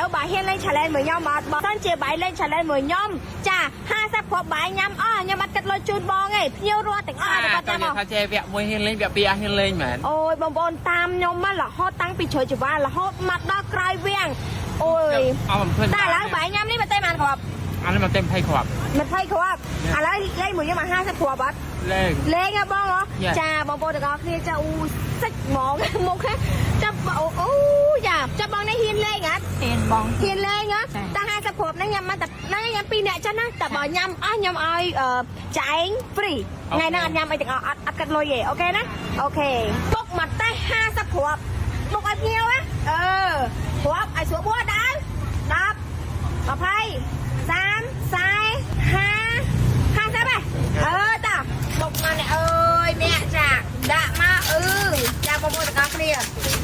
វបើហ៊ានលេង challenge មួយខ្ញុំអត់បើសិនជាបាយលេង challenge មួយខ្ញុំចា50គ្រាប់បាយញ៉ាំអស់ខ្ញុំអត់គិតលុយជូនបងទេភ្ញៀវរត់ទាំងអស់ឲ្យតែគាត់ញ៉ាំអស់ ថាចេះវគ្គមួយហ៊ានលេងវគ្គពីរអត់ហ៊ានលេងមែន អូយបងប្អូនតាមខ្ញុំមករហូតតាំងពីជ្រោយចង្វារហូតមកដល់ក្រោយវាំងអូយ អស់បំពេញ តែឥឡូវបាយញ៉ាំនេះមកទេបានគ្រាប់ អានេះមកទេ20គ្រាប់ 20គ្រាប់ឥឡូវលេងមួយខ្ញុំមក50គ្រាប់អត់ លេង លេងហ៎បងហ៎ Yeah. ចាបងប្អូនទាំងអស់គ្នាចាអូសិចហ្មង មុខហ៎ចាប់អូអូចាចាប់បងនេះហ៊ានលេងអត់ ហ៊ានបង ហ៊ានលេងហ៎ ចា តែ50គ្រាប់ហ្នឹងញ៉ាំមកតែហ្នឹងញ៉ាំពីរនាក់ចឹងណាតែបើញ៉ាំអស់ញ៉ាំឲ្យអឺចាឯង free ថ្ងៃហ្នឹងអត់ញ៉ាំអីទាំងអស់អត់អត់កាត់លុយទេ OK ណា OK បុកមកតែ50គ្រាប់បុកឲ្យភ្ញៀវណាអឺគ្រាប់ឲ្យស្រួលបួនដើ10 20 30 40 50 50ហ៎អឺតាបុកមកអ្នកអើយអ្នកចាដាក់មកអឺចាបងប្អូនទាំងអស់គ្នា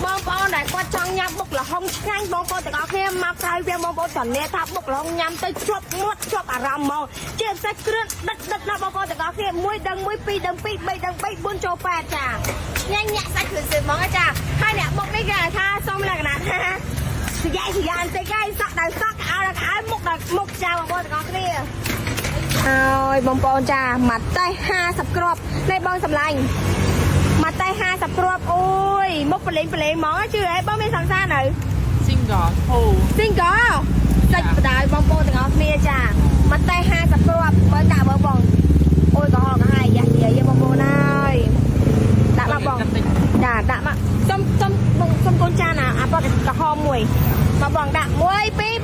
បងប្អូនដែលគាត់ចង់ញ៉ាំបុកល្ហុងឆ្ងាញ់បងប្អូនទាំងអស់គ្នាមកក្រោយវាបងប្អូនធានាថាបុកល្ហុងញ៉ាំទៅជាប់មាត់ជាប់អារម្មណ៍ហ្មងជាពិសេសគ្រឿងដិតដិតណាស់បងប្អូនទាំងអស់គ្នា1ដឹង1 2ដឹង2 3ដឹង3 4ចូល8ចាឆ្ងាញ់ញាក់សាច់គ្រឿងសៀមហ្មងចាហើយអ្នកបុកនេះគេថាសុំលក្ខណៈថា សយ៉ាសយ៉ាបន្តិចហើយសក់ដល់សក់ឲ្យដល់ឲ្យមុខដល់មុខចាបងប្អូនទាំងអស់គ្នាហើយបងប្អូនចាម៉ាតេ50គ្រាប់នេះបងសម្លាញ់ម៉ាតេ50គ្រាប់អូយមុខប្រលេងប្រលេងហ្មងជឿហ៎បងមានសង្សារនៅ single ធូ single សាច់បដាយបងប្អូនទាំងអស់គ្នាចាម៉ាតេ50គ្រាប់មើលដាក់មើលបងអូយកំហល់កំហាយយ៉ានិយាយបងប្អូនហើយដាក់មកបង ចាដាក់មកសុំសុំបងសុំកូនចានអាអាពណ៌ក្រហមមួយមកបងដាក់1 2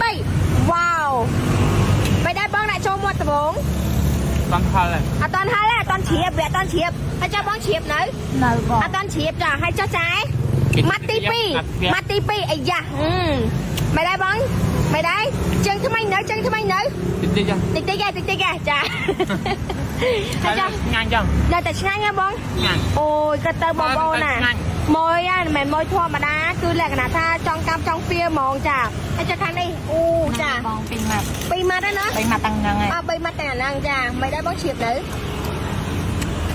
3វ៉ាវមិនដែរបងដាក់ចូលមាត់ត្បូង សំហល់ អត់តាន់ហល់ទេអត់តាន់ជ្រាបវាអត់តាន់ជ្រាបហើយចុះបងជ្រាបនៅ នៅបង អត់តាន់ជ្រាបចាហើយចុះចែម៉ាត់ទី2ម៉ាត់ទី2អាយ៉ាហឹមមិនដែរបងមិនដែរជើងថ្មីនៅជើងថ្មីនៅ តិចតិច តិចតិចឯងតិចតិចឯងចាហើយចុះ ញ៉ាំចឹង នៅតែឆ្ងាញ់ហ៎បង ញ៉ាំ អូយក៏ទៅបងប្អូនណា ឆ្ងាញ់ ម៉យហ្នឹងមិនមែនម៉យធម្មតាគឺលក្ខណៈថាចង់កាប់ចង់ពៀហ្មងចាហើយចុះខាងនេះអូចា បងពីរម៉ាត់ ពីរម៉ាត់ហ្នឹងណា បីម៉ាត់តាំងហ្នឹងហើយ អើបីម៉ាត់ទាំងអាហ្នឹងចាមិនដែរបងជ្រាបនៅ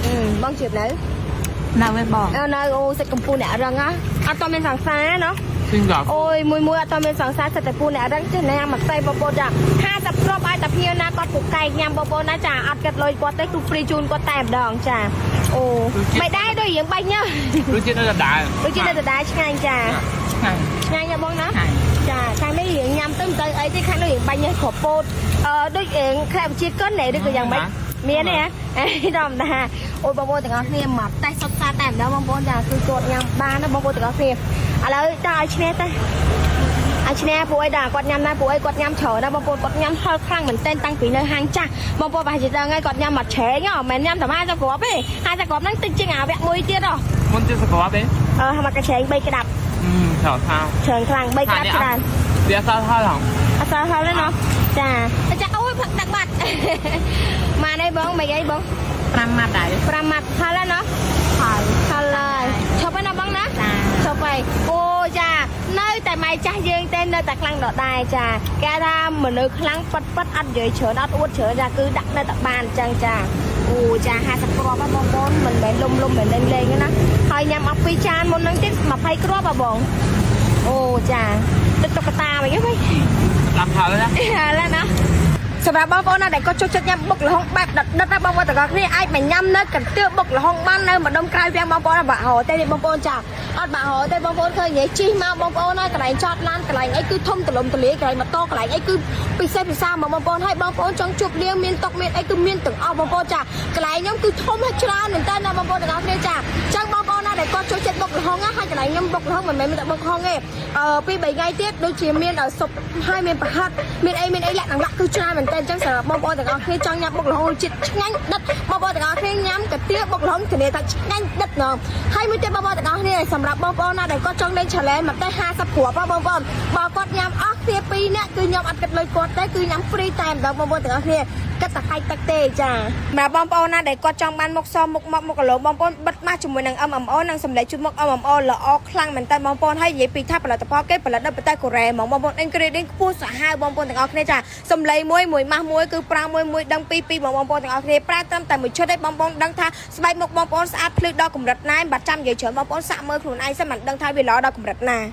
អឺបងជ្រាបនៅ នៅឯបង អើនៅអូសាច់កំពូលអ្នករឹងហ៎អត់តមានសង្សារណោះ single អូយមួយមួយអត់តមានសង្សារសិតតែពូអ្នករឹងចេះញ៉ាំមកស្អីបងប្អូនចា50គ្រាប់ឲ្យតែភ្ញៀវណាគាត់ពូកែញ៉ាំបងប្អូនណាចាអត់គិតលុយគាត់ទេគឺ free ជូនគាត់តែម្ដងចាអូមិនដែរដូចរៀងបាញ់ញើស រសជាតិនៅដដែល ដូចជានៅដដែលឆ្ងាញ់ចា ឆ្ងាញ់ ឆ្ងាញ់ហ៎បងណា ឆ្ងាញ់ ចាខាងនេះរៀងញ៉ាំទៅមិនទៅអីទេខាងនេះរៀងបាញ់ញើសគ្រាប់ពោតអឺដូចរៀងខ្លែបជាកិនណែឬក៏យ៉ាងម៉េចមានទេហ៎អេធម្មតាអូយបងប្អូនទាំងអស់គ្នាមកតេស្តសុទ្ធសាធតែម្ដងបងប្អូនចាគឺគាត់ញ៉ាំបានណាបងប្អូនទាំងអស់គ្នាឥឡូវតើឲ្យឈ្នះទៅឲ្យឈ្នះពួកអីដល់គាត់ញ៉ាំណាពួកអីគាត់ញ៉ាំច្រើនណាបងប្អូនគាត់ញ៉ាំហឹរខ្លាំងមែនទែនតាំងពីនៅហាងចាស់បងប្អូនប្រហែលជាដឹងហើយគាត់ញ៉ាំមកច្រែងហ៎មិនមែនញ៉ាំតែ50គ្រាប់ទេ50គ្រាប់ហ្នឹងតិចជាងអាវគ្គមួយទៀតហ៎ មុនទៀតសក្របទេ អឺមកកញ្ច្រែង3ក្តាប់ អឺត្រូវថា ច្រើនខ្លាំង3ក្តាប់ច្រើន វាសល់ហល់ហង អត់សល់ហល់ទេណោះចាចាអូយផឹកទឹកបាត់ ម៉ានអីបងមិនអីបង 5ម៉ាត់ដែរ 5ម៉ាត់ហល់ហើយណោះ ហើយ ហល់ហើយឈប់ហើយណាបងណា ចា ឈប់ហើយអូចានៅតែម៉ែចាស់យើងទេនៅតែខ្លាំងដដែលចាគេថាមនុស្សខ្លាំងប៉ិតប៉ិតអត់និយាយច្រើនអត់អួតច្រើនចាគឺដាក់នៅតែបានអញ្ចឹងចាអូចា50គ្រាប់ហ៎បងប្អូនមិនមែនលុំលុំមិនមែនលេងលេងទេណាហើយញ៉ាំអស់2ចានមុនហ្នឹងទៀត20គ្រាប់ហ៎បងអូចាទឹកតុក្កតាវិញហ៎វិញ តាមហល់ណា ឥឡូវណាសម្រាប់បងប្អូនណាដែលគាត់ចូលចិត្តញ៉ាំបុកល្ហុងបែបដិតដិតណាបងប្អូនទាំងអស់គ្នាអាចមកញ៉ាំនៅកន្ទឿបុកល្ហុងបាននៅម្ដុំក្រៅវាំងបងប្អូនបាក់ហោទេនេះបងប្អូនចាអត់បាក់ហោទេបងប្អូនឃើញនិយាយជិះមកបងប្អូនហើយកន្លែងចតឡានកន្លែងអីគឺធំទលំទលាយកន្លែងម៉ូតូកន្លែងអីគឺពិសេសពិសាមកបងប្អូនហើយបងប្អូនចង់ជួបលៀងមានតុកមានអីគឺមានទាំងអស់បងប្អូនចាកន្លែងខ្ញុំគឺធំហើយច្រើនមែនតើណាបងប្អូនទាំងអស់គ្នាចាចឹងបងប្អូនណាដែលគាត់ចូលចិត្តបុកល្ហុងណាហើយកន្លែងខ្ញុំបុកល្ហុងមិនមែនមានតែបុកល្ហុងទេអឺពី3ថ្ងៃទៀតដូចជាមានស៊ុបហើយមានប្រហិតមានអីមានអីលក្ខណៈគឺច្រើនមែនតើចឹងសម្រាប់បងប្អូនទាំងអស់គ្នាចង់ញ៉ាំបុកល្ហុងជាតិឆ្ងាញ់ដិតបងប្អូនទាំងអស់គ្នាញ៉ាំកាទៀវបុកល្ហុងធានាថាឆ្ងាញ់ដិតហ្មងហើយមួយទៀតបងប្អូនទាំងអស់គ្នាសម្រាប់បងប្អូនណាដែលគាត់ចង់លេង challenge មកតែ50គ្រាប់បងប្អូនបើគាត់ញ៉ាំអស់គ្នា2នាក់គឺខ្ញុំអត់គិតលុយគាត់ទេគឺញ៉ាំ free តែម្ដងបងប្អូនទាំងអស់គ្នាគិតតែហាច់ទឹកទេចាសម្រាប់បងប្អូនណាដែលគាត់ចង់បានមុខសមុខមកមុខគីឡូបងប្អូនបិទម៉ាស់ជាមួយនឹង MMO និងសម្លេងជូតមុខ MMO ល្អខ្លាំងមែនតើបងប្អូនហើយនិយាយពីថាផលិតផលគេផលិតនៅប្រទេសកូរ៉េហ្មងបងប្អូន ingredient ខ្ពស់សាហាវបងប្អូនទាំងអស់គ្នាចាសម្លេងមួយមួយម៉ាស់មួយគឺប្រាមួយមួយដឹងពីរពីរបងប្អូនទាំងអស់គ្នាប្រើត្រឹមតែមួយឈុតឯងបងប្អូនដឹងថាស្បែកមុខបងប្អូនស្អាតភ្លឺដល់កម្រិតណាបាត់ចាំនិយាយច្រើនបងប្អូនសាក់មើលខ្លួនឯងសិនមិនដឹងថាវាល្អដល់កម្រិតណា។